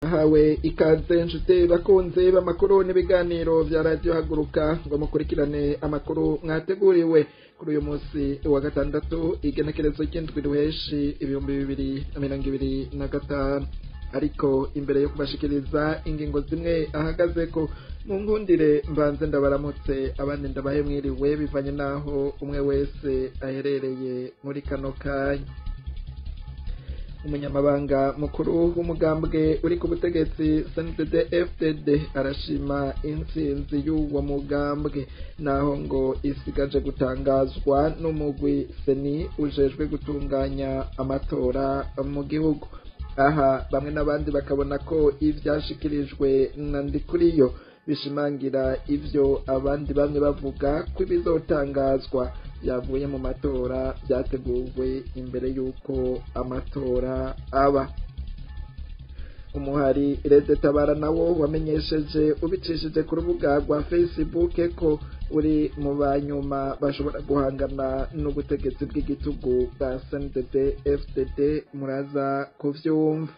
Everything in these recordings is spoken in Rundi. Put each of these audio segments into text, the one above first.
Hawe ikaze nshuti bakunze b'amakuru n'ibiganiro vya Radio Haguruka ngo mukurikirane amakuru mwateguriwe kuri uyu munsi wa gatandatu, igenekerezo ry'indwi ruheshi 2025. Ariko imbere yo kubashikiriza ingingo zimwe ahagaze ko, mu nkundire mbanze ndabaramutse, abandi ndabahe mwiriwe, bivanye naho umwe wese aherereye muri kano kanya. Umunyamabanga mukuru w'umugambwe uri ku butegetsi CNDD FDD arashima intsinzi y'uwo mugambwe, naho ngo isigaje gutangazwa n'umugwi CENI ujejwe gutunganya amatora mu gihugu. Aha bamwe n'abandi bakabona ko ivyashikirijwe na Ndikuriyo bishimangira ivyo abandi bamwe bavuga ko ibizotangazwa byavuye mu matora byateguwe imbere y'uko amatora aba. Umuhari Rede Tabara nawo wamenyesheje ubicishije ku rubuga rwa Facebook ko uri mu banyuma bashobora guhangana n'ubutegetsi bw'igitugu bwa CNDD FDD. Muraza kuvyumva.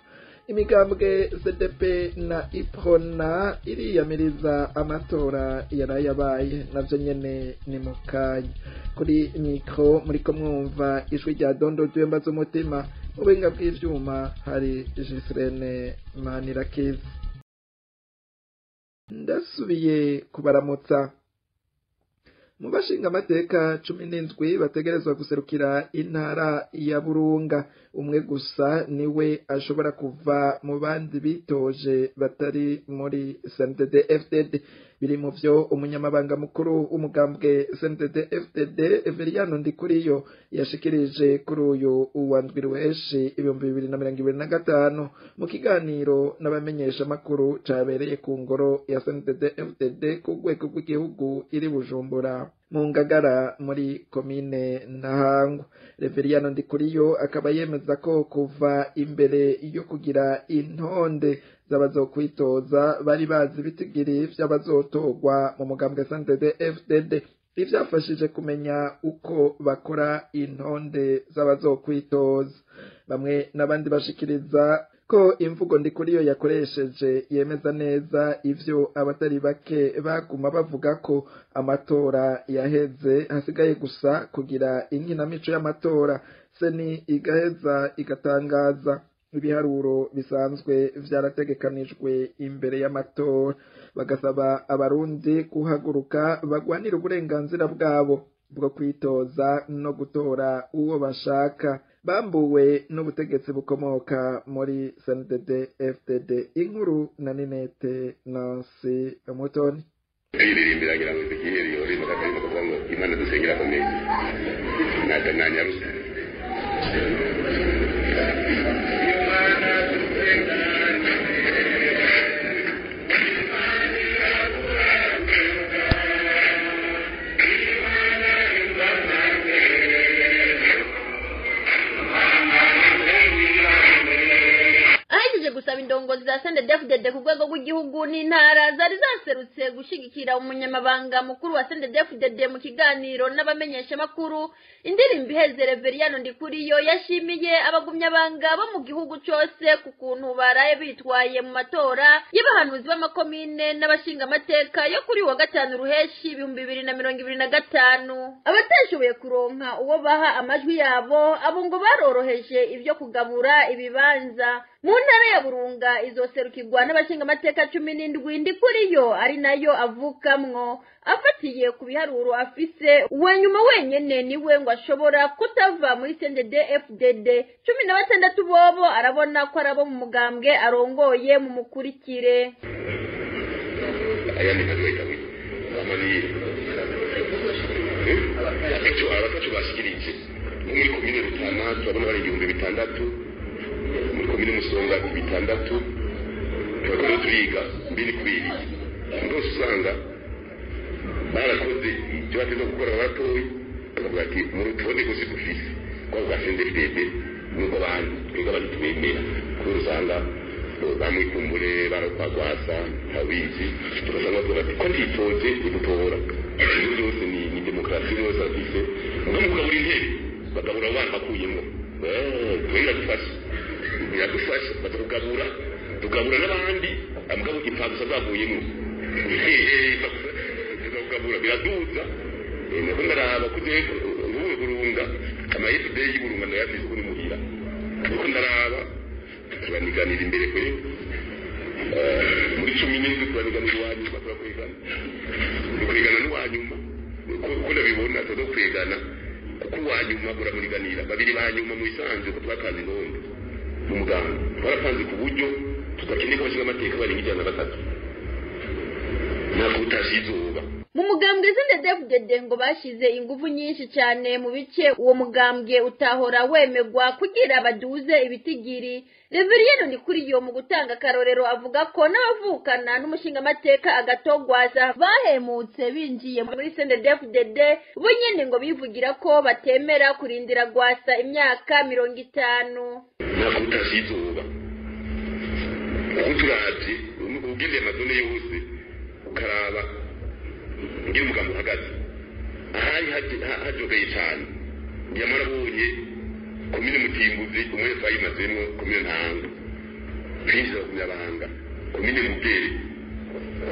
Imigambwe CDP na Iprona iriyamiriza amatora yarayabaye, navyo nyene ni mukanya. Kuri mikro muriko mwumva ijwi rya Dondo Rwemba z'umutima, mu buhinga bw'ivyuma hari Gislene Manirakiza. Ndasubiye kubaramutsa. Mu bashinga amateka 17 bategerezwa guserukira intara ya Burunga, umwe gusa niwe ashobora kuva mu bandi bitoje batari muri CNDD FDD. Biri mu vyo umunyamabanga mukuru w'umugambwe CNDD FDD Everiyano Ndikuriyo yashikirije kuri uyu wa ndwi ruheshi 2025 mu kiganiro n'abamenyesha makuru cabereye ku ngoro ya CNDD FDD ku rwego rw'igihugu iri Bujumbura mu Ngagara muri komine Ntahangwa. Reveriyano Ndikuriyo akaba yemeza ko kuva imbere yo kugira intonde z'abazokwitoza bari bazi ibitigiri vy'abazotorwa mu mugambwe CNDD FDD, ivyafashije kumenya uko bakora intonde z'abazokwitoza. Bamwe n'abandi bashikiriza ko imvugo Ndikuriyo yakoresheje yemeza neza ivyo abatari bake baguma bavuga ko amatora yaheze, hasigaye gusa kugira inkinamico y'amatora, CENI igaheza igatangaza ibiharuro bisanzwe vyarategekanijwe imbere y'amatora. Bagasaba abarundi guhaguruka bagwanira uburenganzira bwabo bwo kwitoza no gutora uwo bashaka, bambuwe n'ubutegetsi bukomoka muri CNDD FDD. Inkuru na Ninete Nancy Mutoni. Iririmbira ngira ngo igiheri yori makakarimo kuvuga ngo Imana dusengera akomeye nata nanyaruka. Ahejeje gusaba indongozi za CNDD-FDD ku rwego rw'igihugu n'intara zari zaserutse gushigikira umunyamabanga mukuru wa CNDD-FDD mu kiganiro n'abamenyeshamakuru, indirimbo iheze Reveriyano Ndikuriyo yashimiye abagumyabanga bo mu gihugu cose ku kuntu baraye bitwaye mu matora y'abahanuzi b'amakomine n'abashingamateka yo kuri wa gatanu ruheshi 2025. Abatashoboye kuronka uwo baha amajwi yabo, abo ngo baroroheje ivyo kugabura ibibanza mu ntara ya Burunga izoserukirwa n'abashingamateka 17. Ndikuriyo ari nayo avukamwo, afatiye ku biharuro afise, uwa nyuma wenyene niwe ngo ashobora kutava muri CNDD FDD. 16 bobo arabona ko arabo mu mugambwe arongoye mu mukurikire. Ayandi majwi bahita amaniye icyo abatatu bashikirije. Muri komine Rutana turabona bari 6000, muri komine Musonga 6,000. Turakora turiga mbiri kubiri ndose usanga barakoze ibyo bateza gukora batoyi, bakavuga ati mu rutonde rwose dufise kwa rwa CNDD-FDD nubwo abantu twebwe abantu tubemera, kubera usanga bamwikumbure barakwagwasa ntabizi, tugasanga bavuga bati ko ntitoje ntidutora. Ibyo byose ni demokarasi yose afise muga mugabura intebe, bagabura abo bana bakuyemo. Twe biradufasha, biradufasha, baza kugabura. Tugabura n'abandi mugabo impfagusa zavuyemo tugabura biraduza. Nako ndaraba kuje nk'ubu Burunga, ama FD y'Iburunga ndayafise kuri muhira, ariko ndaraba turaniganira imbere kwe muri 17, turaniganira iwanyuma, turakwegana, dukwegana n'uwanyuma uko ndabibona, tudakwegana kuko uwanyuma uramuriganira babiri ba nyuma. Mu bisanzwe ko twatanze intonde mu muganga, twarapanze ku buryo tudakeneye ko abashinga amateka barenga 103, ntabwo utashe izuba. Mu mugambwe CNDD-FDD ngo bashize ingufu nyinshi cyane mu bice uwo mugambwe utahora wemegwa kugira baduze ibitigiri. Reverien Ndikuriyo mu gutanga akarorero avuga ko n'abavukana n'umushingamateka Agatogwaza bahemutse binjiye muri CNDD-FDD, bo nyene ngo bivugira ko batemera kurindira Gwasa imyaka 50. Ntabwo utashe izuba, kuko turavye ugendeye ama zones yose ukaraba ngira umugambi uhagaze ahari hajogeye cyane. Nyamara abonye komine Mutimbuzi umwe twayimazemo, komine Ntahangwa twinjiza Bakumyabanga, komine Mugere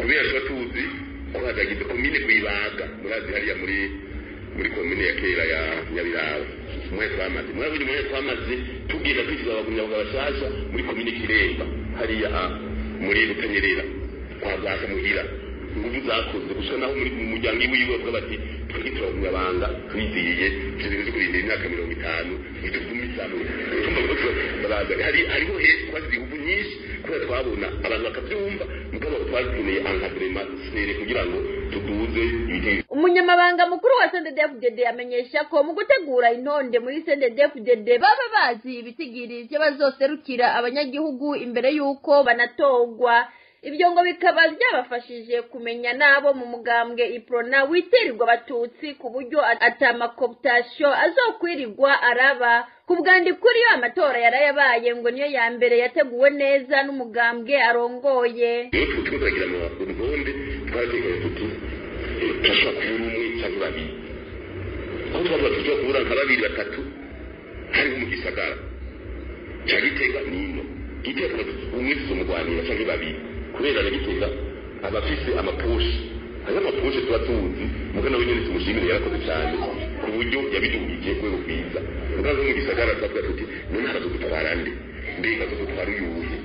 kubera tuba tuzi ko hadagize, komine Rwibaga murazi hariya muri komine ya kera ya Nyabiraba umwe twamaze, murabonye umwe twamaze tugenda twinjiza Abagumyabanga bashasha muri komine Kiremba hariya muri Butanyerera kwa Gwasa muhira. Ingufu zakoze gusa naho muri mu muryango iwiwe bavuga bati twebwe turabungabanga twizihiye ivyo bintu vyo kurindira imyaka 50 ntitugumisamo. Baraza hari hariho he twazize ingufu nyinshi kubera twabona abantu bakavyumva, mugabo twakeneye encadrement serré kugira ngo tuduze ibiti. Umunyamabanga mukuru wa CNDD-FDD amenyesha ko mu gutegura intonde muri CNDD-FDD baba bazi ibitigiri vy'abazoserukira abanyagihugu imbere y'uko banatogwa. Ibyo ngo bikaba byabafashije kumenya n'abo mu mugambwe Iprona witirirwa Abatutsi, ku buryo ata ma cooptation azokwirirwa araba. Ku bwandikuri yo amatora yarayabaye ngo niyo ya mbere yateguwe neza n'umugambwe arongoye. Rero turiko turagira urutonde, twaratekanye tuti turashobora kubura umwe canke babiri, aho twavuga tushobora kubura nka babiri batatu hariho mu gisagara ca Gitega nino Gitega umwe tuzomugwanira canke babiri, kubera na Gitega abafise amaposhe, hariho amaposhe tuba tuzi. Muga nawe nyene tumushimire, yarakoze cyane ku buryo yabidugije rwego rwiza. Muga no mu gisagara twavuga tuti none harazogutwara nde? Mbega azogutwara uyuhe?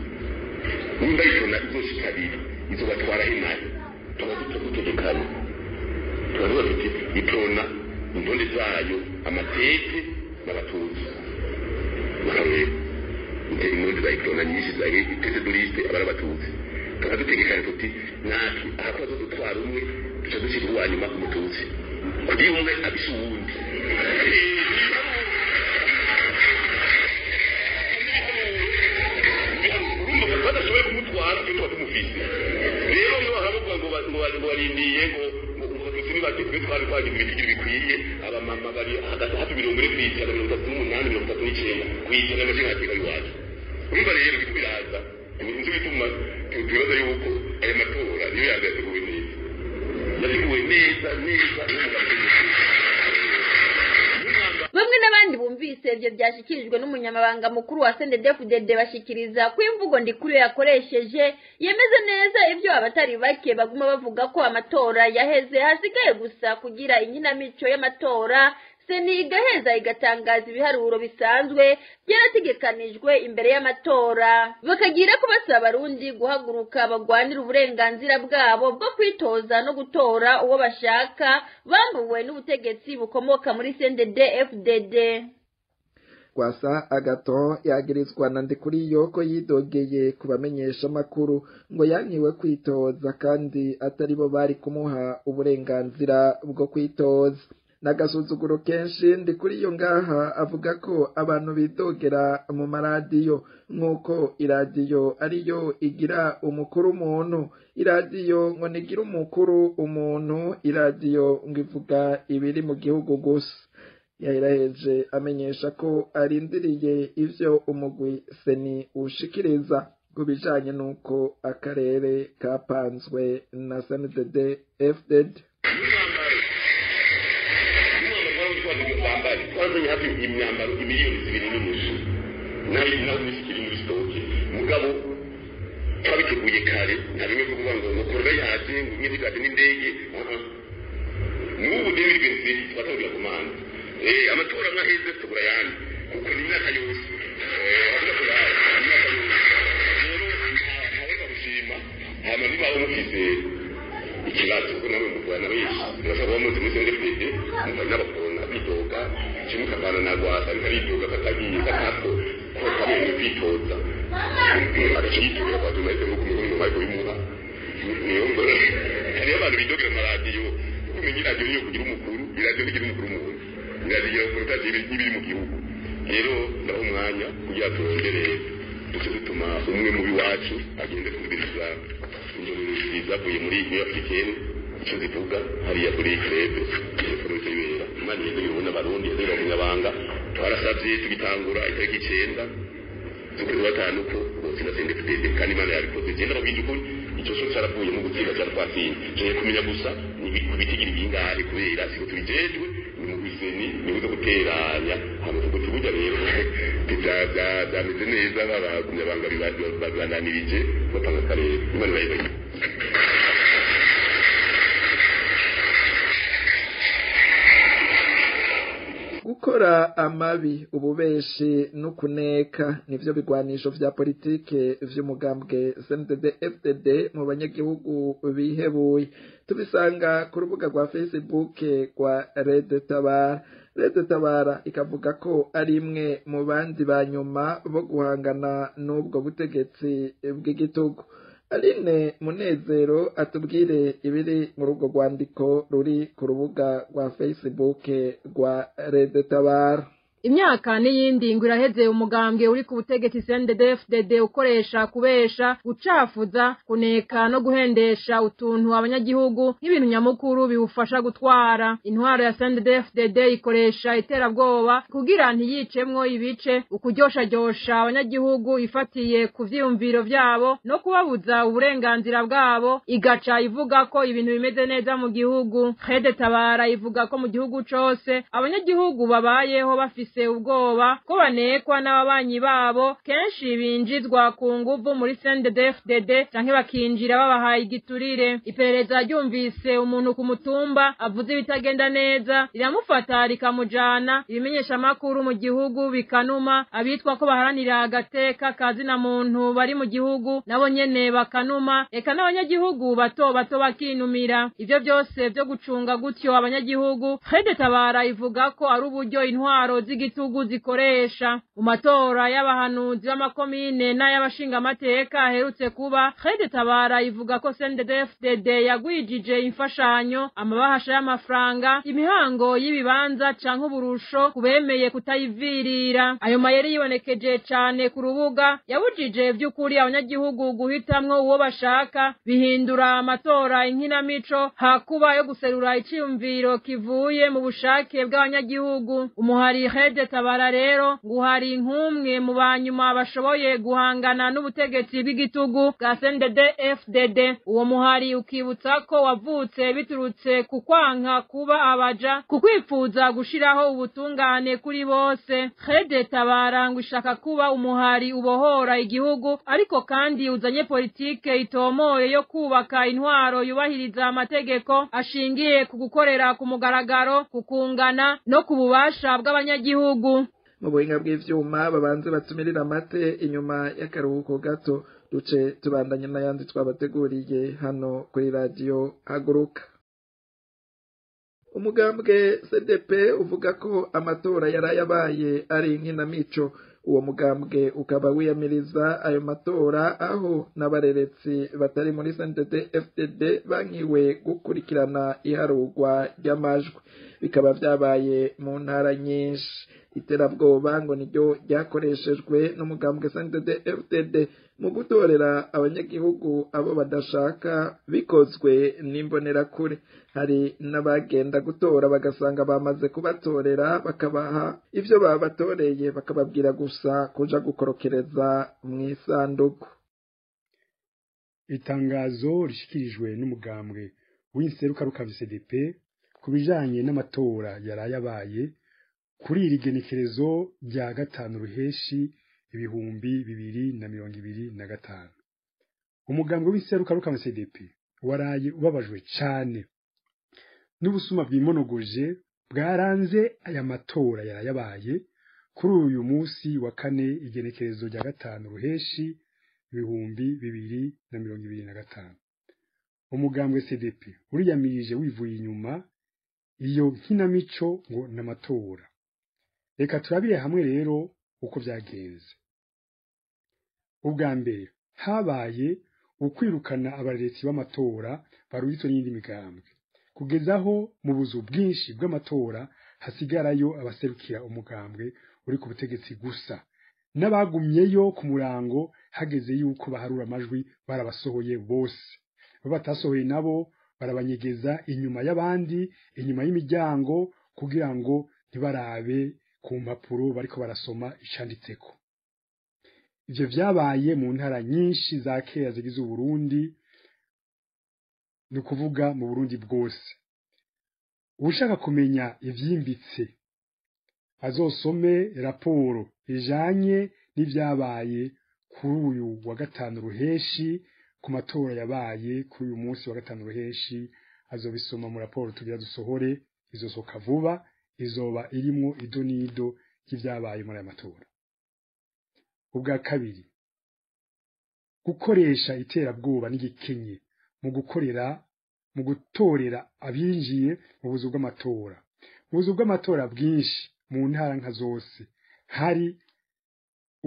Nimba itona izoshika abiri izobatwara he? Nayo tuba dutegekanye, turavuga tuti Iprona intonde zayo amatete n'Abatutsi bakareba intonde za Iprona nyinshi za tête de liste abari Abatutsi, tukaba dutegekanye tuti natwe aha ko bazodutwara umwe duca dushyira uwa nyuma Umututsi kugira umwe abise uwundi. Urumva badashoboye kumutwara, twe tuba tumufise. Rero ngo baravuga ngo barindiye ngo Abatutsi ni bake, twe twari twagize ibitigiri bikwiye. Abamama bari hagati hafi 40%, 38, 39% amashinga iwacu. Urumva rero biriko biraza inzu bituma twibaza yuko aya matora niyo yambere yateguwe neza, yateguwe neza neza n'umugabo. Bamwe n'abandi bumvise ivyo vyashikirijwe n'umunyamabanga mukuru wa CNDD-FDD bashikiriza ko imvugo Ndikuriyo yakoresheje yemeze neza ivyo abatari bake baguma bavuga ko amatora yaheze, hasigaye gusa kugira inkinamico y'amatora, CENI igaheza igatangaza ibiharuro bisanzwe byarategekanijwe imbere y'amatora. Bakagira ko basaba Abarundi guhaguruka bagwanira uburenganzira bwabo bwo kwitoza no gutora uwo bashaka bambuwe n'ubutegetsi bukomoka muri CNDD FDD. Gwasa Agaton yagirizwa na Ndikuriyo ko yidogeye ku bamenyesha makuru ngo yankiwe kwitoza kandi atari bo bari kumuha uburenganzira bwo kwitoza, n'agasuzuguro kenshi. Ndikuriyo ngaha avuga ko abantu bidogera mu maradiyo nk'uko iradiyo ariyo igira umukuru umuntu. Iradiyo ngo ntigira umukuru umuntu, iradiyo ngo ivuga ibiri mu gihugu gusa. Yaheraheje amenyesha ko arindiriye ivyo umugwi CENI ushikiriza ku bijanye n'uko akarere kapanzwe na CNDD FDD. Bambare twazanye hafi imyambaro imiliyoni 2.5, nayo naho nishikiri muri stock. Mugabo Twabiteguye kare, nta bimwe byo kuvuga ngo ngo korora yaje ngo nyine yaje n'indege. N'ubu 2026 twatangira komanda. Amatora mwaheze tugura yandi kuko ni imyaka yose. Avuga ko imyaka yose. Rero ntaweza gushima hama niba mufise ikibazo kuko namwe muvana benshi murashobora kuba muzi muri CNDD-FDD muvana n'abakorona bidoga kimwe ukavana na Rwasa bikaridoga katagiye katako ko kabemewe kwitoza agace yitogera kwa journaliste nk'uko umugore ariko bimuha niyo ngo hariyo abantu bidogera amaradiyo kuko umenya iradiyo niyo kugira umukuru, iradiyo ntigira umukuru umuntu, iradiyo igira umukuru utazi n'ibiri mu gihugu. Rero ndaha umwanya kugira turondere duce dutuma umwe mu biwacu agende kumviriza indorerezi zavuye muri Union Africaine icyo zivuga hariya kuri club telefone ibera. Imana yeze yubona abarundi yeze abanyabanga. Twarasabye tugitangura itariki 9 z'ukwezi kwa gatanu ko botsinda CNDD-FDD kandi Imana yabikoze. Je ndababwije ukuri icyo cyo cyaravuye mu gutsinda cyari twatsinze. Ngiye kumenya gusa ni kubitigira ibingahe kubera siko tubijejwe ni mu biseni ni uzo guteranya hama tuvuga burya rero byameze neza babagumyabanga bibananirije batanga akarere. Imana ibahe. Gukora amabi, ububeshi n'ukuneka nivyo bigwanisho vya politike vy'umugambwe CNDD-FDD mu banyagihugu bihebuye. Tubisanga ku rubuga rwa Facebook rwa Red Tabara. Red Tabara ikavuga ko ari imwe mu bandi ba nyuma bo guhangana n'ubwo butegetsi bw'igitugu. Aline Munezero atubwire ibiri muri urwo rwandiko ruri ku rubuga rwa Facebook rwa Red Tabara. Imyaka n'iyindi ngo iraheze umugambwe uri ku butegetsi CNDD-FDD ukoresha kubesha, gucafuza, kuneka no guhendesha utuntu abanyagihugu nk'ibintu nyamukuru biwufasha gutwara. Intwaro ya CNDD-FDD ikoresha iterabwoba kugira ntiyicemwo ibice, ukuryosharyosha abanyagihugu ifatiye ku vyiyumviro vyabo no kubabuza uburenganzira bwabo, igaca ivuga ko ibintu bimeze neza mu gihugu. Red Tabara ivuga ko mu gihugu cose abanyagihugu babayeho bafise ubwoba ko banekwa n'ababanyi babo, kenshi binjizwa ku nguvu muri CNDD-FDD canke bakinjira babahaye igiturire. Iperereza ryumvise umuntu ku mutumba avuze ibitagenda neza riramufata rikamujana, ibimenyeshamakuru mu gihugu bikanuma, abitwa ko baharanira agateka kazina muntu bari mu gihugu nabo nyene bakanuma, eka n'abanyagihugu bato bato bakinumira. Ivyo vyose vyo gucunga gutyo abanyagihugu, Red Tabara ivuga ko ari uburyo intwaro z'igitugu zikoresha. Mu matora y'abahanuzi b'amakomine n'ay'abashingamateka aherutse kuba, Red Tabara ivuga ko CNDD-FDD yagwijije imfashanyo, amabahasha y'amafaranga, imihango y'ibibanza canke uburusho kubemeye kutayivirira. Ayo mayeri yibonekeje cane ku rubuga, yabujije vy'ukuri abanyagihugu guhitamwo uwo bashaka, bihindura amatora inkinamico hakuba yo guserura iciyumviro kivuye mu bushake bw'abanyagihugu. Umuhari Red Tabara rero ngo hari nkumwe mu banyuma bashoboye guhangana n'ubutegetsi bw'igitugu bwa CNDD-FDD. Uwo muhari ukibutsa ko wavutse biturutse ku kwanka kuba abaja, ku kwifuza gushiraho ubutungane kuri bose. Red Tabara ngo ishaka kuba umuhari ubohora igihugu, ariko kandi uzanye politike itomoye yo kubaka intwaro yubahiriza amategeko ashingiye ku gukorera ku mugaragaro, ku kungana no ku bubasha bw'abanyagihugu. Mu buhinga bw'ivyuma babanze batumirira amate inyuma y'akaruhuko gato, duce tubandanye n'ayandi twabateguriye hano kuri radio Haguruka. Umugambwe CDP uvuga ko amatora yarayabaye ari inkinamico. Uwo mugambwe ukaba wiyamiriza ayo matora, aho n'abareretsi batari muri CNDD-FDD bankiwe gukurikirana iharurwa ry'amajwi. Bikaba vyabaye mu ntara nyinshi. Iterabwoba ngo niryo ryakoreshejwe n'umugambwe CNDD-FDD mu gutorera abanyagihugu abo badashaka, bikozwe n'imbonerakure. Hari n'abagenda gutora bagasanga bamaze kubatorera, bakabaha ivyo babatoreye, bakababwira gusa kuja gukorokereza mw'isanduku. Itangazo rishikirijwe n'umugambwe w'inserukaruka CDP ku bijanye n'amatora yarayabaye kuri iri genekerezo rya 5 ruheshi 2025. Umugambwe w'inseruka CDP waraye ubabajwe cane n'ubusuma bwimonogoje bwaranze aya matora yarayabaye kuri uyu munsi wa kane igenekerezo rya 5 ruheshi 2025. Umugambwe CDP uriyamirije wivuye inyuma iyo nkinamico ngo n'amatora. Reka turabire hamwe rero uko byagenze. Ubwa mbere habaye ukwirukana abareresi b'amatora baruyitwe n'indi migambwe, kugezaho mu buzu bwinshi bw'amatora hasigarayo abaserukira umugambwe uri ku butegetsi gusa, n'abagumyeyo ku murango hageze yuko baharura amajwi barabasohoye bose. Batasohoye nabo barabanyegeza inyuma y'abandi, inyuma y'imiryango, kugira ngo ntibarabe ku mpapuro bariko barasoma icanditseko. Ivyo vyabaye mu ntara nyinshi za kera zigize Uburundi, ni ukuvuga mu Burundi bwose. Ushaka kumenya ivyimbitse azosome raporo ijanye n'ivyabaye kuri uyu wa 5 ruheshi ku matora yabaye kuri uyu munsi wa 5 ruheshi, azobisoma mu raporo tugira dusohore, izosoka vuba, izoba irimwo ido n'ido y'ivyabaye muri aya matora. Ubwa kabiri, gukoresha iterabwoba n'igikenye mu gukorera mu gutorera abinjiye mu buzu bw'amatora. Mu buzu bw'amatora bwinshi mu ntara nka zose hari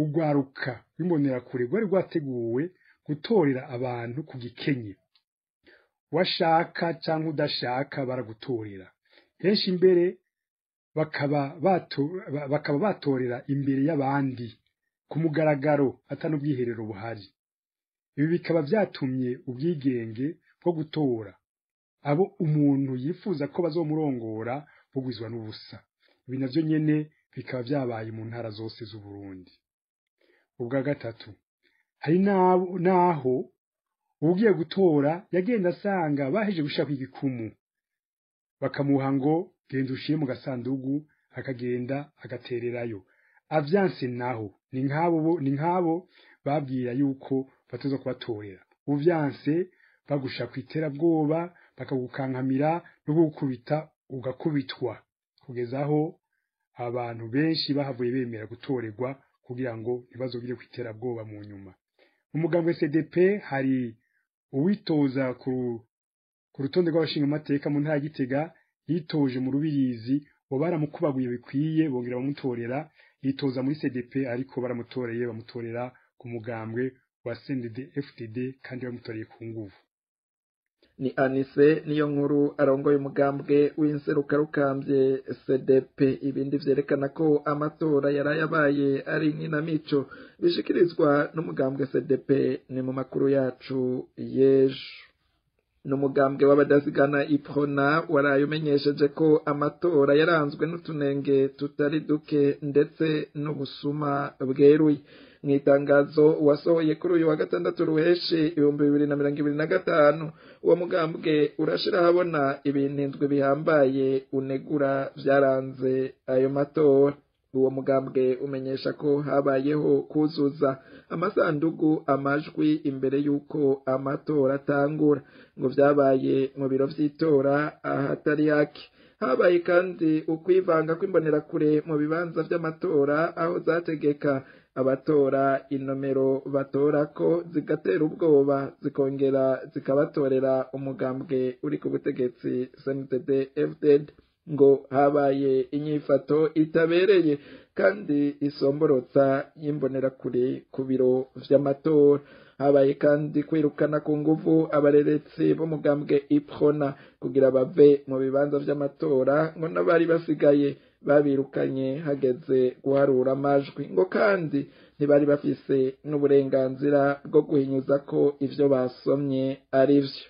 ugwaruka rw'imbonerakure rwari rwateguwe gutorera abantu ku gikenye, washaka cyangwa udashaka baragutorera. Henshi imbere bakaba batorera imbere y'abandi ku mugaragaro atanubwiherero buhari. Ibi bikaba byatumye ubwigenge bwo gutora abo umuntu yifuza ko bazomurongora bugwizwa n'ubusa. Ibi navyo nyene bikaba byabaye mu ntara zose z'u Burundi. Ubwa gatatu, hari naho ugiye gutora yagenda asanga baheje gushaka igikumu, bakamuha ngo genda ushire mu gasandugu, akagenda agatererayo. Avyanse naho ni nk'abo babwira yuko batoza kubatorera. Uvyanse bagusha kwiterabwoba, bakagukankamira no gukubita ugakubitwa, kugeza aho abantu benshi bahavuye bemera gutorerwa kugira ngo ntibazogire kwiterabwoba mu nyuma. Mu mugambwe CDP hari uwitoza ku rutonde rw'abashinga amateka mu ntara ya Gitega, yitoje mu Rubirizi, bo baramukubaguye bikwiye bongera bamutorera, yitoza muri CDP ariko baramutoreye bamutorera ku mugambwe wa CNDD-FDD kandi bamutoreye ku nguvu. Ni Anise niyo nkuru arongoye umugambwe w'inserukarukambye CDP. Ibindi vyerekana ko amatora yarayabaye ari inkinamico bishikirizwa n'umugambwe CDP ni mu makuru yacu y'ejo. N'umugambwe w'abadasigana Iprona waraye umenyesheje ko amatora yaranzwe n'utunenge tutari duke ndetse n'ubusuma bweruye. Mw'itangazo wasohoye kuri uyu wa 6 ruheshi 2025, uwo mugambwe urashira habona ibintu indwi bihambaye unegura vyaranze ayo matora. Uwo mugambwe umenyesha ko habayeho kuzuza amasandugu amajwi imbere yuko amatora atangura, ngo vyabaye mu biro vy'itora ahatari hake. Habaye kandi ukwivanga kw'imbonerakure mu bibanza vy'amatora aho zategeka abatora inomero batorako zigatera ubwoba, zikongera zikabatorera umugambwe uri ku butegetsi CNDD-FDD. Ngo habaye inyifato itabereye kandi isomborotsa y'imbonerakure ku biro vy'amatora. Habaye kandi kwirukana ku nguvu abareretsi b'umugambwe Iprona kugira bave mu bibanza vy'amatora, ngo n'abari basigaye babirukanye hageze guharura amajwi, ngo kandi ntibari bafise n'uburenganzira bwo guhinyuza ko ivyo basomye ari vyo.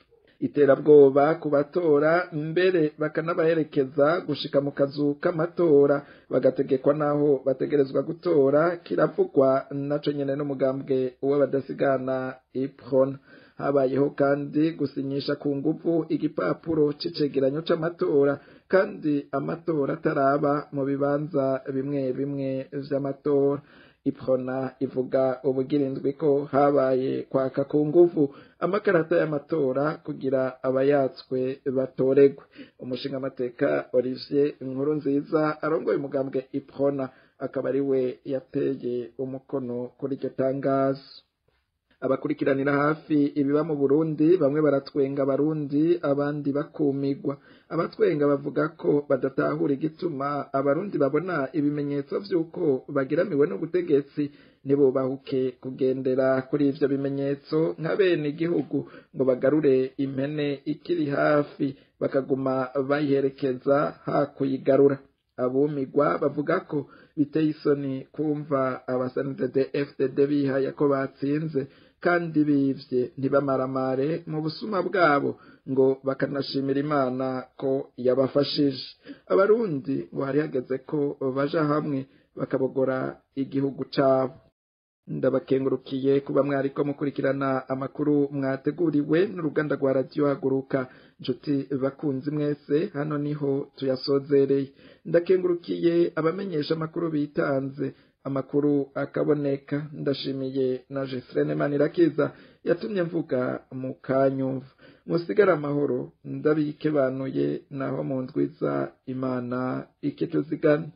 Iterabwoba ku batora mbere bakanabaherekeza gushika mu kazu k'amatora, bagategekwa naho bategerezwa gutora, kiravugwa naco nyene n'umugambwe w'abadasigana Iprona. Habayeho kandi gusinyisha ku nguvu igipapuro c'icegeranyo c'amatora, kandi amatora ataraba mu bibanza bimwe bimwe vy'amatora. Iprona ivuga ubugirindwi ko habaye kwaka ku nguvu amakarata y'amatora kugira abayatswe batoregwe. Umushingamateka Olivier Nkurunziza arongoye umugambwe Iprona akaba ari we yateye umukono kuri iryo tangazo. Abakurikiranira hafi ibiba mu Burundi bamwe baratwenga abarundi, abandi bakumigwa. Abatwenga bavuga ko badatahura igituma abarundi babona ibimenyetso vy'uko bagiramiwe n'ubutegetsi ntibubahuke kugendera kuri ivyo bimenyetso nka bene igihugu ngo bagarure impene ikiri hafi, bakaguma bayiherekeza hakuyigarura. Abumigwa bavuga ko biteye isoni kumva abasanzede FDD bihaya ko batsinze kandi bivye ntibamaramare mu busuma bwabo, ngo bakanashimira Imana ko yabafashije. Abarundi ngo hari hageze ko baja hamwe bakabogora igihugu cabo. Ndabakengurukiye kuba mwariko mukurikirana amakuru mwateguriwe n'uruganda rwa Radio Haguruka. Nshuti bakunzi mwese, hano niho tuyasozereye. Ndakengurukiye abamenyesha amakuru bitanze amakuru akaboneka. Ndashimiye na Jesrene Manirakiza yatumye mvuga mu kanyumva. Musigara amahoro, ndabikebanuye naho mu ndwiza Imana ikituzigana.